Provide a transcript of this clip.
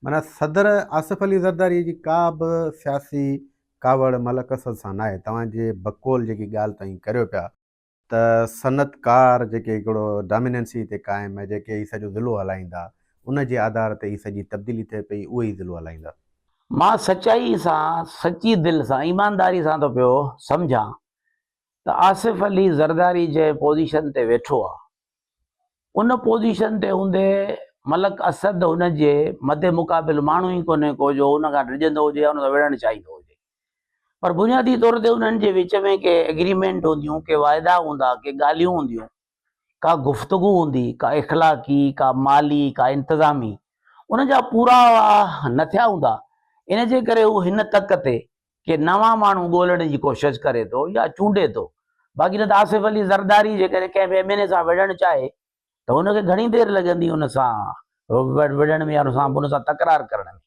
معنيٰ صدر آصف علي زرداري جي ڪا به سياسي ڪاوڙ ملڪ اسد سان ناهي، توهان جي بقول جيڪي ڳالهه توهين ڪريو پيا ته صنعتڪار جيڪي هڪڙو ڊاميننسي هتي قائم آهي جيڪي هي سڄو ضلعو هلائيندا ان جي آڌار تي هي سڄي تبديلي ٿئي پئي اهي ئي ضلعو هلائيندا. مان سچائي سان سچي دل سان ايمانداري سان ٿو پيو سمجهان ته آصف علي زرداري جنهن پوزيشن تي ويٺو آهي ان پوزيشن تي هوندي ملڪ اسد هن جي مد مقابل ماڻهو ئي ڪونهي ڪو جو ان کان ڊڄندو هجي يا ان سان وڙهڻ چاهيندو هجي پر بنيادي طور تي انهن جي وچ ۾ ڪي ايگريمينٽ هونديون، ڪي واعدا هوندا، ڪي ڳالهيون هونديون، ڪا گفتگو هوندي، ڪا اخلاقي، ڪا مالي، ڪا انتظامي، ان جا پورا نه ٿيا هوندا، ان جي ڪري هو هن تڪ تي ڪي نوان ماڻهو ڳولڻ جي ڪوشش ڪري ٿو يا چونڊي ٿو. باقي نه ته آصف علي زرداري جيڪڏهن ڪنهن به ايم اين اي سان وڙهڻ چاهي ته هن کي گهڻي دير لڳندي ان سان وڙهڻ ۾ يا ان سان ان سان تڪرار ڪرڻ ۾.